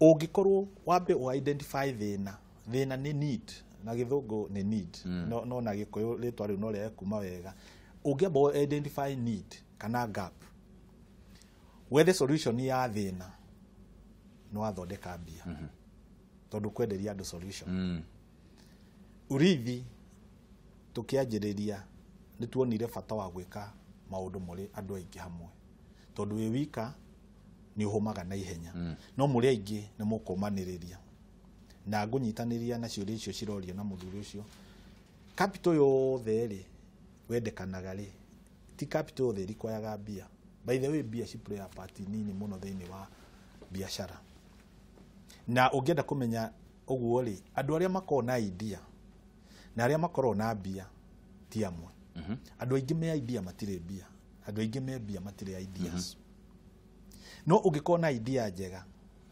Ũngĩkorwo wambe ũ identify thĩna, thĩna nĩ need, na gĩthũngũ nĩ need, no na gĩkũyũ rĩtwa rĩu no rĩage kuma wega. Ũngĩamba ũ identify need kana gap, wethe solution ya thĩna, nĩ wathondeka mbia. Tondũ kwenderia andũ solution. Urithi tũkĩanjĩrĩria nĩ tuonire bata wa gwĩka maũndũ mũrĩ andũ aingĩ hamwe, tondũ wĩ wika nĩ ũhũmaga na ihenya, no mũrĩ aingĩ nĩ mũkũmanĩrĩria. Na ngũnyitanĩria na ciũria icio cirorio na mũthuri ũcio, capital yothe rĩ wendekanaga rĩ, ti capital yothe ĩrikwayaga mbia. By the way, mbia ci play a part nini mũno thĩinĩ wa biacara. Na ũngĩenda kũmenya ũguo rĩ, andũ arĩa makoragwo na idea na arĩa makoragwo na mbia ti amwe. Andũ aingĩ me idea matirĩ mbia, andũ aingĩ me mbia matirĩ ideas. No ũngĩkorwo na idea njega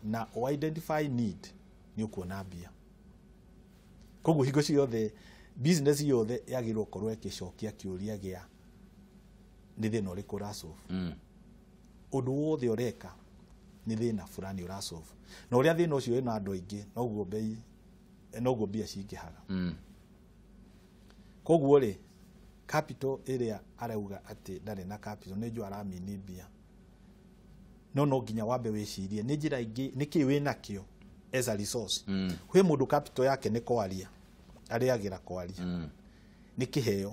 na o identify need, nĩ ũkuona mbia. Koguo hingo ciothe business yothe yagĩrĩirwo gũkorwo ĩgĩcokia kĩũria gĩa nĩ thĩna ũrĩkũ ũrasolve. Ũndũ wothe ũreka nĩ thĩna fulani ũrasolve, na ũrĩa thĩna ũcio wĩna andũ aingĩ noguo bei, noguo mbia cingĩhaga. Koguo rĩ, capital ĩrĩa arauga atĩ ndarĩ na capital, nĩ njũĩ aramini mbia, no no nginya wambe wĩcirie nĩ njĩra ingĩ nĩkĩ wĩnakĩo as a resource. Kwĩ mũndũ capital yake nĩ kwaria, arĩagĩra kwaria, nĩ kĩheo.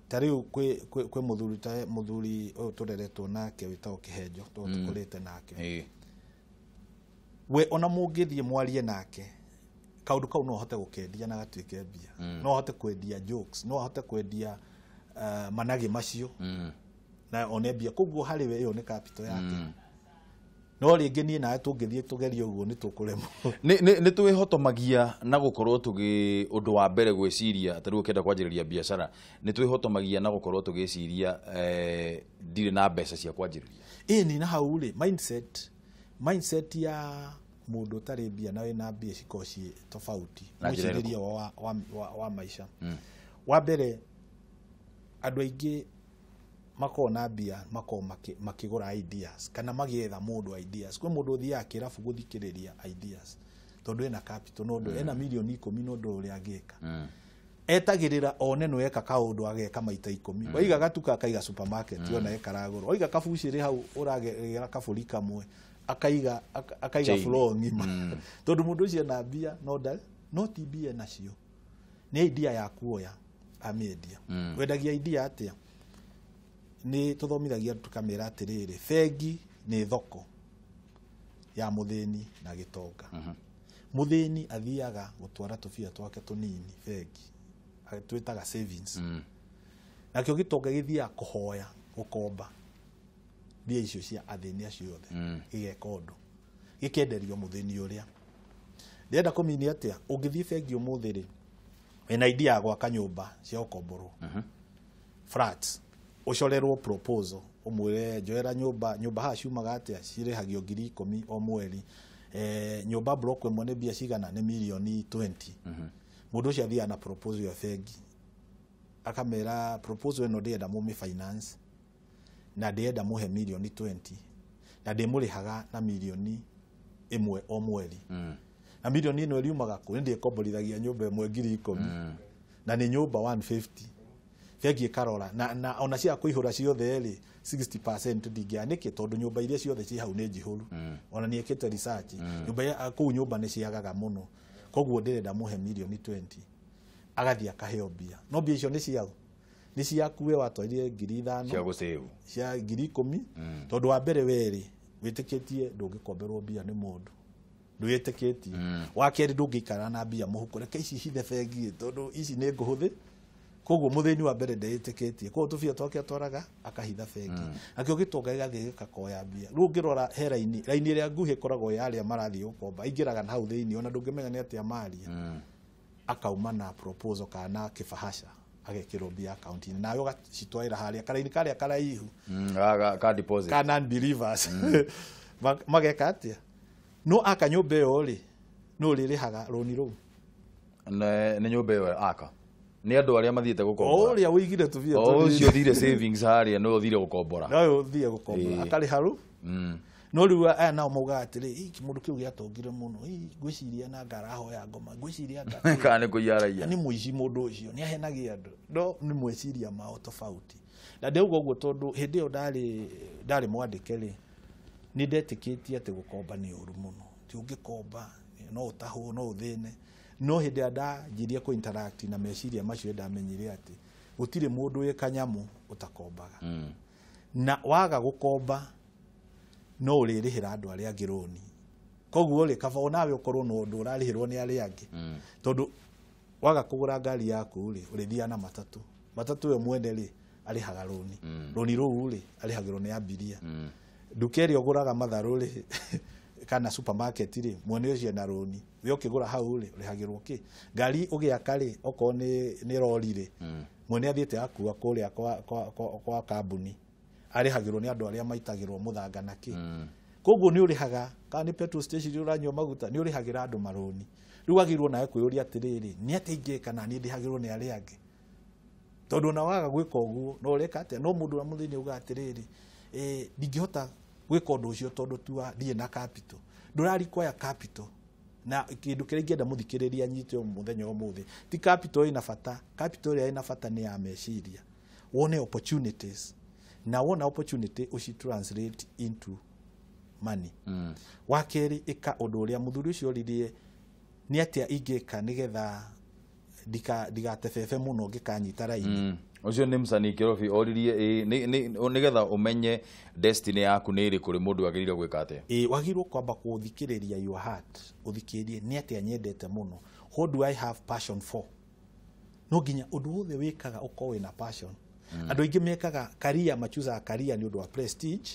Ta rĩu kwĩ mũthuri ta mũthuri ũyũ tũreretwo nake wĩtagwo Kĩhenjo, tondũ tũkũrĩte nake. We ona mũngĩthiĩ mwarie nake, kaũndũ kau no ũhote gũkendia na gatuĩke mbia. No ũhote kwendia jokes, no ũhote kwendia managĩ macio na one mbia. Koguo harĩ we ĩyo nĩ capital yake. No rĩngĩ niĩ nawe tũngĩthiĩ tũgerie ũguo nĩ tũkũremwo. Nĩ twĩhotomagia na gũkorwo tũgĩ ũndũ wa mbere gwĩciria ta rĩu ũkĩenda kwanjĩrĩria biacara, nĩ twĩhotomagia na gũkorwo tũgĩciria ndirĩ na mbeca cia kwanjĩrĩria. Ĩni na hau rĩ, mindset ya mũndũ ũtarĩ mbia na wĩna mbia cikoragwo ciĩ tofauti mwĩcirĩrie wa maica. Wa mbere, andũ aingĩ makoragwo na mbia makoragwo makĩgũra ideas kana magĩetha mũndũ ideas. Kwĩ mũndũ ũthiaga kĩrabu gũthikĩrĩria ideas tondũ ena capital, no ũndũ ena mirioni 10 no ũndũ ũrĩa angĩka. Etagĩrĩra one nĩ weka kaũndũ ageka maita 10. Waiga gatuka akaiga supermarket ona ekaragũra, waiga kabucĩrĩ hau ũragera kabũri kamwe akaiga floor ng'ima. Tondũ mũndũ ũcio ena mbia no ndarĩ, no ti mbia nacio, nĩ idea ya kuoya amĩendia. Wendagia idea atĩa? Nĩ tũthomithagia tũkamĩra atĩrĩrĩ, bengi nĩ thoko ya mũthĩni na gĩtonga. Mũthĩni athiaga gũtwara tũbia twake tũnini bengi, twĩtaga savings. Nakĩo gĩtonga gĩthiaga kũhoya gũkomba mbia icio cia athĩni acio othe, gĩgeka ũndũ gĩkenderio mũthĩni ũrĩa. Ndĩrenda kũmini atĩa, ũngĩthiĩ bengi ũmũthĩ rĩ, wĩna idea ya gwaka nyũmba cia gũkomborwo flats, ũcorerwo proposal ũmwĩre njoera nyũmba haha ciumaga atĩa, cirĩhagio 10,000 o mweri, nyũmba block ĩmwe nĩ mbia cigana, nĩ mirioni 20. Mũndũ ũcio athiaga na proposal ya bengi akamera proposal ĩno ndĩrenda mũmĩ finance na ndĩrenda mũhe mirioni 20 na ndĩmũrĩhaga na mirioni 1 o mweri. Na mirioni ĩno ĩriumaga kũ? Nĩ ndĩkomborithagia nyũmba ĩmwe 10,000 na nĩ nyũmba 150. Bengi ĩkarora na ona cia kũihũra ciothe rĩ 60% ndingĩaga. Nĩkĩ? Tondũ nyũmba iria ciothe ciĩ hau nĩ njihũru. Ona nĩ ĩkĩte research, nyũmba kũu nyũmba nĩ ciagaga mũno, koguo ndĩrenda mũhe mirioni 20. Agathiĩ akaheo mbia, no mbia icio nĩ ciao, nĩ ciaku we watwarire 5,000 cia gũsave, cia 10,000. Tondũ wa mbere werĩ wĩtĩkĩtie ndũngĩkomberwo mbia nĩ mũndũ, ndwĩtĩkĩtie. Wa kerĩ ndũngĩikara na mbia mũhuko, reke ici hithe bengi tondũ ici nĩ ngũhũthĩ. Koguo mũthĩni wa mbere ndeĩtĩkĩtie, koguo tũbia twake atwaraga akahitha bengi. Nakĩo gĩtonga gĩgathiĩ gĩkakoya mbia. Rĩu ũngĩrora he raini, raini ĩrĩa nguhĩ ĩkoragwo ya arĩa marathiĩ gũkomba, aingĩraga na hau thĩinĩ ona ndũngĩmenya nĩ atĩa maria. Akauma na proposal kana na kĩbahasha agekĩrwo mbia akaunti-inĩ, nawe ũgacitwarĩra harĩa karaini karĩa karaihu ka deposit ka non-believers. Mageka atĩa? No aka nyũmba ĩyo rĩ, no ũrĩrĩhaga rũni rũu nĩ nyũmba ĩyo aka Nĩ andũ arĩa mathiĩte gũkombora. Ũrĩa ũigire tũbia tũnini. Ũcio ũthire savings harĩa nĩwe ũthire gũkombora. Nowe ũthire gũkombora. Akarĩha rũ. No rĩu aya nao maugaga atĩrĩ, kĩmũndũ kĩu gĩatongire mũno, ngwĩciria na ngarahoya ngoma, ngwĩciria nga. Kana nĩ kũiya araiya. Nĩ mũici mũndũ ũcio, nĩ ahenagia andũ. No nĩ meciria mao tofauti. Na ndauga ũguo tondũ hĩndĩ ĩyo ndarĩ mwandĩke rĩ, nĩ ndetĩkĩtie atĩ gũkomba nĩ ũru mũno. Ti ũngĩkomba no ũtahwo, no ũthĩne. No hĩndĩ ĩrĩa ndanjirie kũ interact na meciria macio ndamenyire atĩ gũtirĩ mũndũ wĩ kanyamũ ũtakombaga. Na waga gũkomba no ũrĩrĩhĩra andũ arĩa angĩ rũni. Koguo rĩ, kaba onawe ũkorwo na ũndũ ũrarĩhĩrwo nĩ arĩa angĩ. Tondũ waga kũgũra ngari yaku rĩ, ũrĩthiaga na matatũ. Matatũ ĩyo mwene rĩ, arĩhaga rũni. Rũni rũu rĩ, arĩhagĩrwo nĩ abiria. Nduka ĩrĩa ũgũraga matharũ rĩ, kana supermarket rĩ, mwene ũcio ena rũni. We ũkĩgũra hau rĩ, ũrĩhagĩrwo kĩ? Ngari ũgĩaka rĩ, okorwo nĩ rori rĩ, mwene athiĩte akua kũrĩa kwa kambuni. Arĩhagĩrwo nĩ andũ arĩa maitagĩrwo mũthanga na kĩ. Koguo nĩ ũrĩhaga, kana nĩ petrol station ũranyua maguta, nĩ ũrĩhagĩra andũ marũni. Rĩu wagĩrĩirwo nawe kwĩyũria atĩrĩrĩ, nĩ atĩa ingĩka na niĩ ndĩhagĩrwo nĩ arĩa angĩ? Tondũ ona waga gwĩka ũguo, no ũreka atĩa? No mũndũ ũrĩa mũthĩni augaga atĩrĩrĩ, ndingĩhota gwĩka ũndũ ũcio tondũ tu ndirĩ na capital. Ndũra require capital. Na kĩndũ kĩrĩa ingĩenda mũthikĩrĩria anyite mũthenya ũmũthĩ, ti capital ĩna bata, capital ĩrĩa ĩna bata nĩ ya meciria. Wone opportunities. Na wona opportunity ũci translate into money. Wa kerĩ, ĩka ũndũ ũrĩa mũthuri ũcio oririe, nĩ atĩa ingĩka nĩgetha ndigatebebe mũno ngĩkanyita raini. Ũcio nĩ msanii Kĩrobi oririe, nĩgetha ũmenye destiny yaku nĩ ĩrĩkũ rĩ, mũndũ agĩrĩire gwĩka atĩa? Wagĩrĩirwo kwamba gũthikĩrĩria your heart, ũthikĩrĩrie nĩ atĩa nyendete mũno. What do I have passion for? No nginya ũndũ wothe wĩkaga ũkorwo wĩna passion. Andũ aingĩ mekaga career, machuzaga career nĩ ũndũ wa prestige,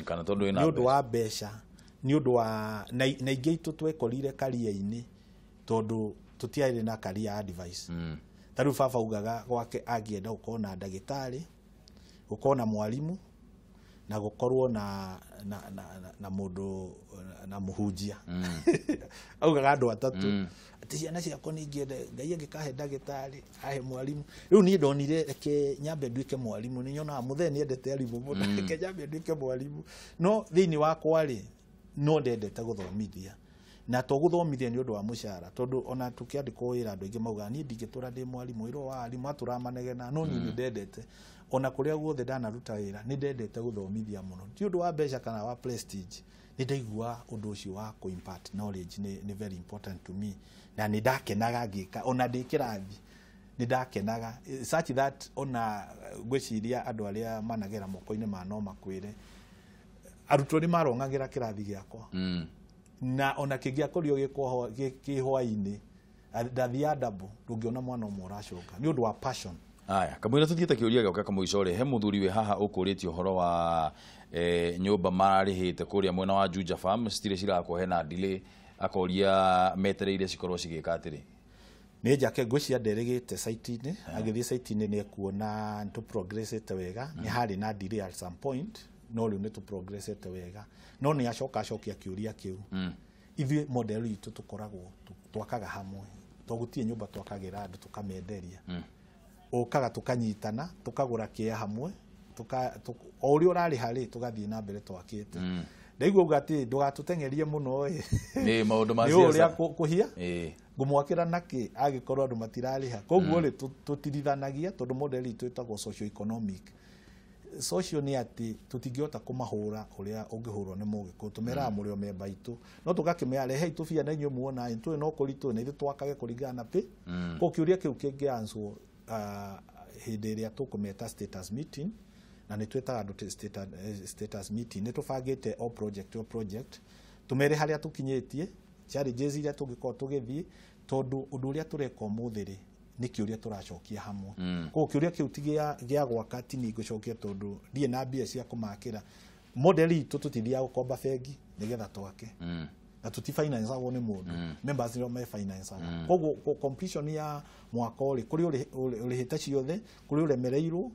kana tondũ wĩna nĩ ũndũ wa mbeca, nĩ ũndũ wa na aingĩ aitũ twekorire career-inĩ tondũ tũtiarĩ na career advice. Ta rĩu baba augaga gwake angĩenda gũkorwo na ndagĩtarĩ, gũkorwo na mwarimũ, na gũkorwo na mũndũ na mũhunjia. Augaga andũ atatũ. Atĩ ciana ciakwa nĩ ingĩenda Ngai angĩkahe ndagĩtarĩ, ahe mwarimũ. Rĩu niĩ ndonire reke nyambe nduĩke mwarimũ, nĩ nyonaga mũthee nĩendete arimũ mũno, reke nyambe nduĩke mwarimũ. No thĩinĩ wakwa rĩ, no ndendete gũthomithia. Na to gũthomithia nĩ ũndũ wa mũcara, tondũ ona tũkĩandĩkwo wĩra andũ aingĩ maugaga niĩ ndingĩtũra ndĩ mwarimũ, wĩra wa arimũ atũramanegena, no niĩ nĩ ndendete. Ona kũrĩa guothe ndanaruta wĩra, nĩ ndendete gũthomithia mũno. Ti ũndũ wa mbeca kana wa prestige, nĩ ndaigua ũndũ ũcio wa kũ impart knowledge nĩ very important to me. Na nĩ ndakenaga ngĩka, ona ndĩ kĩrathi, nĩ ndakenaga. Such that ona ngwĩciria andũ arĩa managera moko-inĩ ma no makwĩre, arutwo nĩ marong'agĩra kĩrathi gĩakwa. Na ona kĩngĩakorirwo gĩ hwaĩ-inĩ, ndathiaga double, ndũngĩona mwana ũmwe ũracoka nĩ ũndũ wa passion. Aya, kamũira tũthiĩte kĩũria gĩake kamũico rĩ, he mũthuri wĩ haha ũkũrĩtie ũhoro wa nyũmba mararĩhĩte kũrĩa mwena wa Juja Farm, citirĩ cirakwo hena delay, akoria metereire cikorwo cigĩka atĩrĩ. Nĩ njake ngwĩciria nderĩgĩte site-inĩ, agĩthiĩ site-inĩ nĩ ekuona nĩ tũ-progressĩte wega, nĩ harĩ na delay at some point, no rĩu nĩ tũ-progressĩte wega. No nĩ acoka acokia kĩũria kĩu. Ithuĩ model itũ tũkoragwo twakaga hamwe, to gũtirĩ nyũmba twakagĩra andũ tũkamenderia. Ũkaga tũkanyitana, tũkagũra kĩa hamwe, o ũrĩa ũrarĩha rĩ, tũgathiĩ na mbere twakĩte. Ndaigua uga atĩ ndũgatũteng'erie mũno ĩ. Nĩ maũndũ ma Nĩ ũrĩa siasa. kũhia. Ngũmwakĩra nakĩ angĩkorwo andũ matirarĩha. Koguo rĩ, tũtirithanagia tondũ model itũ ĩtagwo socio economic. Social nĩ atĩ tũtingĩhota kũmahũra ũrĩa ũngĩhũrwo nĩ mũgĩkũyũ, tũmeraga mũrĩ o memba itũ, no tũgakĩmera rehei tũbia na inyuĩ muona ĩ, tũĩ no kũritũ na ithuĩ twakage kũringana na pĩ. Koguo kĩũria kĩu kĩngĩ answer hĩndĩ ĩrĩa tũkũmeta status meeting, na nĩ twĩtaga andũ status meeting, nĩ tũbangĩte o project o project, tũmere harĩa tũkinyĩtie, challenges iria tũngĩkorwo tũgĩthiĩ, tondũ ũndũ ũrĩa tũreka ũmũthĩ rĩ, nĩ kĩũria tũracokia hamwe. Koguo kĩũria kĩu ti gĩa gwaka ti niĩ ngũcokia tondũ ndirĩ na mbia cia kũmakĩra. Model itũ tũtithiaga gũkomba bengi nĩgetha twake. Na tũtifinanceagwo nĩ mũndũ, members nĩo mefinanceaga. Koguo completion ya mwaka rĩ, kũrĩ ũrĩhĩte ciothe, kũrĩ ũremereirwo,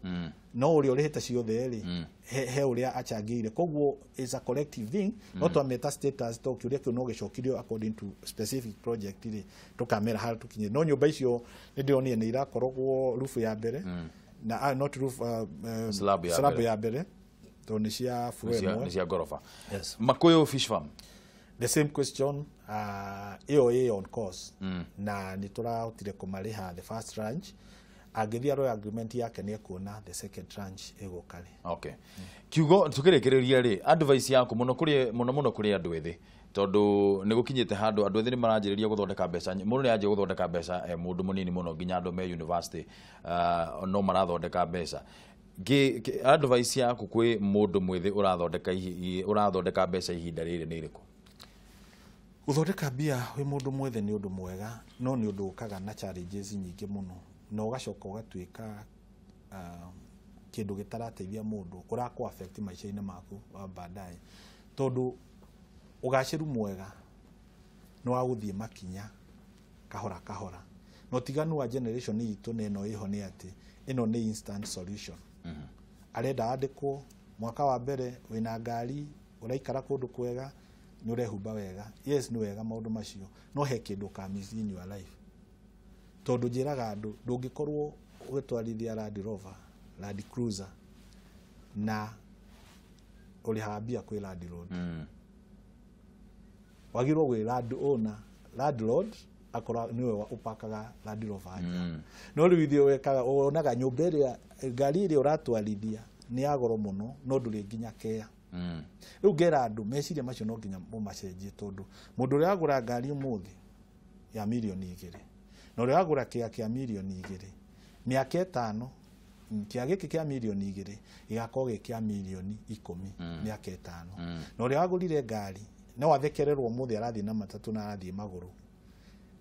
no ũrĩa ũrĩhĩte ciothe rĩ, he ũrĩa achangĩire. Koguo is a collective thing, no twameta status to kĩũria kĩu no gĩcokirio according to specific project rĩ, tũkamera harĩa tũkinyĩte. No nyũmba icio nĩ ndĩronire nĩ irakorogwo roof ya mbere, na not roof, slab ya mbere, tondũ nĩ cia floor ĩmwe, nĩ cia ngoroba. Yes. Makuyu Fish Farm, the same question, ĩyo ĩ on course, na nĩ tũrahotire kũmarĩha the first tranche. Angĩthiĩ aroe agreement yake nĩ ekuona the second tranche ĩgũka rĩ. Okay. Kiugo tukĩrĩkĩrĩria rĩ, advice yaku mũno kũrĩ mũno mũno kũrĩ andũ ethĩ, tondũ nĩ gũkinyĩte handũ andũ ethĩ nĩ maranjĩrĩria gũthondeka mbeca. Mũndũ nĩ anjia gũthondeka mbeca mũndũ mũnini mũno, nginya andũ me university no marathondeka mbeca. Advice yaku kwĩ mũndũ mwĩthĩ ũrathondeka mbeca ihinda rĩrĩ nĩ ĩrĩkũ? Gũthondeka mbia wĩ mũndũ mwĩthĩ nĩ ũndũ mwega, no nĩ ũndũ ũkaga na challenges nyingĩ mũno, na ũgacoka ũgatuĩka kĩndũ gĩtarateithia mũndũ, ũrakũ affect maica-inĩ maku wa baadaye. Tondũ ũgacĩru mwega nĩ wa gũthiĩ makinya kahora kahora. Na ũtiganu wa generation itũ na ĩno ĩho nĩ atĩ ĩno nĩ instant solution. Arenda andĩkwo mwaka wa mbere wĩna ngari, ũraikara kũndũ kwega, nĩ ũrehumba wega. Yes, nĩ wega maũndũ macio, no he kĩndũ ũka miss in your life. Tondũ njĩraga andũ, ndũngĩkorwo ũgĩtwarithia Land Rover, Land Cruiser, na ũrĩhaga mbia kwĩ landlord. Wagĩrĩirwo gwĩ land owner, landlord akorwo nĩwe ũpakaga Land Rover nja. No rĩu ithuĩ wekaga, wonaga nyũmba ĩrĩa, ngari ĩrĩa ũratwarithia nĩ ya goro mũno, no ndũrĩ nginya kea. Rĩu ngera andũ meciria macio no nginya mũmacenjie, tondũ mũndũ ũrĩa wagũra ngari ũmũthĩ ya 2 mirioni na ũrĩa wagũra kĩa kĩa 2 mirioni, mĩaka 5 kĩa gĩkĩ kĩa 2 mirioni gĩgakorwo gĩ kĩa 10 mirioni mĩaka 5. Na ũrĩa wagũrire ngari no athekererwo ũmũthĩ arathiĩ na matatũ na arathiĩ magũrũ,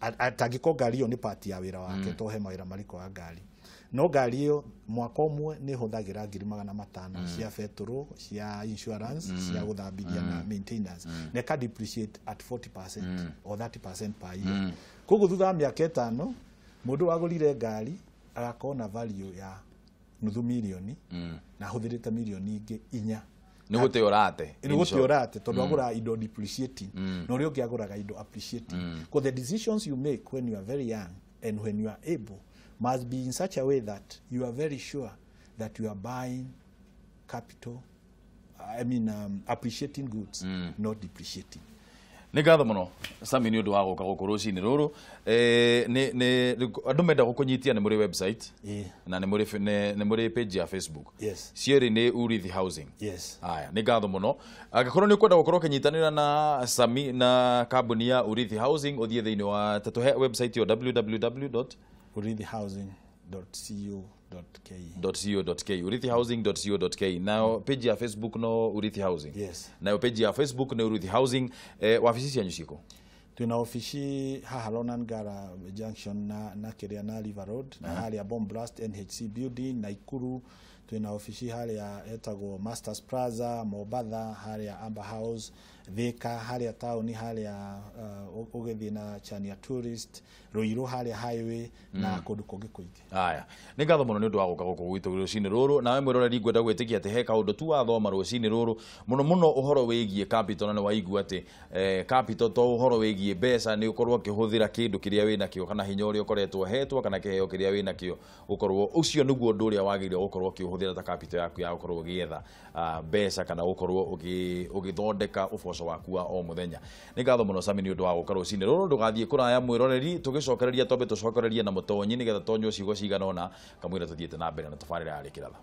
atangĩkorwo ngari ĩyo nĩ part ya wĩra wake, to he mawĩra marĩkũ wa ngari. No ngari ĩyo mwaka ũmwe nĩ ĩhũthagĩra 500,000 cia betũrũ, cia insurance, cia gũthambithia na maintenance, na ĩka depreciate at 40% or 30% per year. Koguo thutha wa mĩaka 5 mũndũ wagũrire ngari agakorwo na value ya 500,000 na ahũthĩrĩte 4 mirioni. Nĩ gũte ũrate. Nĩ gũte ũrate, tondũ agũraga indo depreciating na ũrĩa ũngĩ agũraga indo appreciating. Because the decisions you make when you are very young and when you are able must be in such a way that you are very sure that you are buying capital, I mean, appreciating goods, not depreciating. Nĩ ngatho mũno Sami nĩ ũndũ wa gũka gũkũ rũcinĩ rũrũ. Nĩ andũ menda gũkũnyitia nĩ mũrĩ website na nĩ mũrĩ page ya Facebook? Yes. Cierĩ nĩ Urithi Housing? Yes. Aya, nĩ ngatho mũno. Angĩkorwo nĩ ũkwenda gũkorwo ũkĩnyitanĩra na Sami na kambuni ya Urithi Housing, ũthiĩ thĩinĩ wa tũhe website ĩyo, www urithihousing.co.ke. .co.ke, urithihousing.co.ke. Nayo page ya Facebook no Urithi Housing? Yes. Nayo page ya Facebook nĩ Urithi Housing. Wabici cianyu ciĩkũ? Twina ofici haha Ronan Gara Junction na kĩrĩa na River Road, na harĩa Bomb Blast NHC building Naikuru. Twina ofici harĩa etagwo Masters Plaza Mombatha, harĩa Amber House Thika, harĩa taũni harĩa ũgĩthiĩ na Chania Tourist, Ruiru harĩa highway, na kũndũ kũngĩ kũingĩ. Aya, nĩ ngatho mũno nĩ ũndũ wa gũka gũkũ gwitũ rũcinĩ rũrũ. Nawe mwĩroreri, ngwenda gwĩtĩkia atĩ he kaũndũ tu wathoma rũcinĩ rũrũ, mũno mũno ũhoro wĩgiĩ capital, na nĩ waigua atĩ capital to ũhoro wĩgiĩ mbeca, nĩ ũkorwo ũkĩhũthĩra kĩndũ kĩrĩa wĩnakĩo kana hinya ũrĩa ũkoretwo ũhetwo kana kĩheo kĩrĩa wĩnakĩo, gũkorwo ũcio nĩguo ũndũ ũrĩa wagĩrĩire gũkorwo ũkĩũhũthĩra ta capital yaku ya gũkorwo ũgĩetha mbeca kana gũkorwo ũgĩthondeka ũboco waku wa o mũthenya. Nĩ ngatho mũno Sami nĩ ũndũ wa gũka rũcinĩ rũrũ. Ndũgathiĩ kũraya mwĩroreri, tũgĩcokereria twambe tũcokererie na mũtonyi nĩgetha tonywo ciugo cigana ũna kamũira tũthiĩte na mbere na tabarĩra ya Rĩkĩratha.